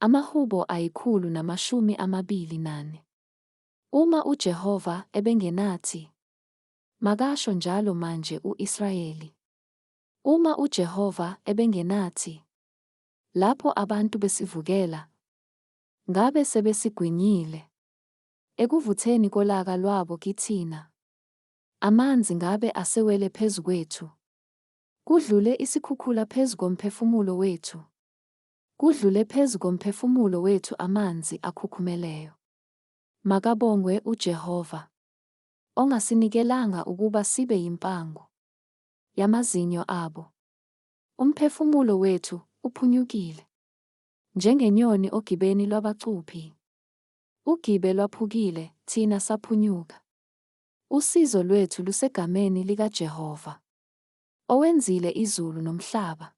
Amahubo 124. Uma uJehova ebengenathi, makasho njalo manje u-Israyeli. Uma uJehova ebengenathi, lapho abantu besivukela, ngabe sebesigwinyile. Ekuvutheni kolaka lwabo kithina, amanzi ngabe asewele phezu kwethu. Kudlule isikhukhula phezu komphefumulo wethu. Kudlule phezu komphefumulo wethu amanzi akhukhumeleyo. Makabongwe uJehova, ongasinikelanga ukuba sibe yimpango yamazinyo abo. Umphefumulo wethu uphunyukile njengenyoni ogibeni lwabacuphi. Ugibe lwaphukile, thina saphunyuka. Usizo lwethu lusegameni likaJehova, owenzile izulu nomhlaba.